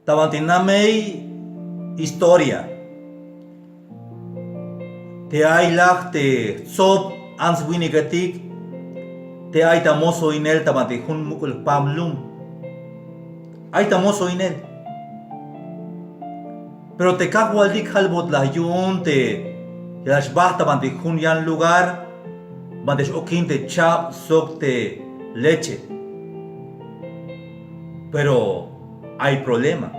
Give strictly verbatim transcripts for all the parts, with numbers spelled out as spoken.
Ta banti namey historia te ay laj te jtsob ants winiketik te ay ta mosoinel ta banti jun muk'ul jpam lum. Ay ta mosoinel. Pero te Kajwaltik jalbot la yu'un te ya la xbajt ta banti jun yan lugar banti x-okin te chab sok te leche. Pero ay problema.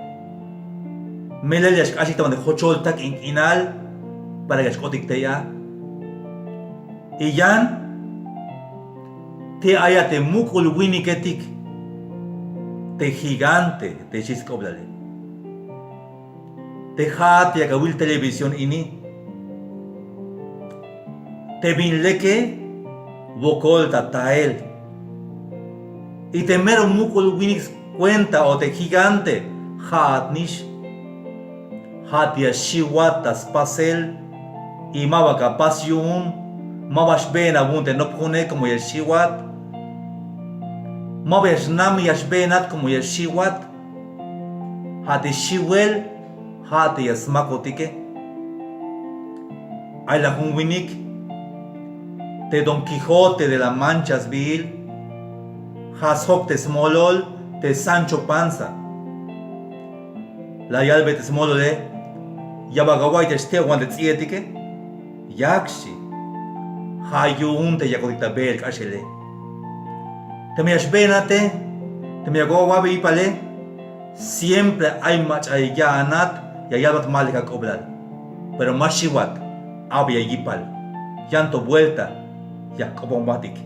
Melel ya xk'axik ta banti jochol tak'in k'inal para que ya xk'otik tey a. Y yan te ay a te muk'ul winiketik, te gigante te xchi sk'oblale. Te ja'at yak awil televisión ini. Te bin leke wokol ta tael. Y te mero muk'ul winik skuenta o te gigante ja'at nix. Ja'at ya xiwat ta spasel y ma ba ka pas yu'un, ma ba xbeen awu'un te nopjune como ya xiwat. Ma ba ya xnam ya xbeenat como ya xiwat. Ja' te xiwel, ja' te ya smakotike. Ay la jun winik te Don Quijote de la Mancha sbiil, ja' sjok te smolol te Sancho Panza. La yalbe te smolole: ¿Ya bal awa'iy te xtebwan te ts'i'etike? Yak, xchi. Ja' yu'un te yakotik ta beel k'axele. Teme ya xbeenate, teme ya awa'be yipale, siempre ay mach'a ya ya'anat, ya yalbat ma lek ak'oblal. Pero ma xiwat, abey ya yipal. Yan to vuelta ya jk'opon jbatik.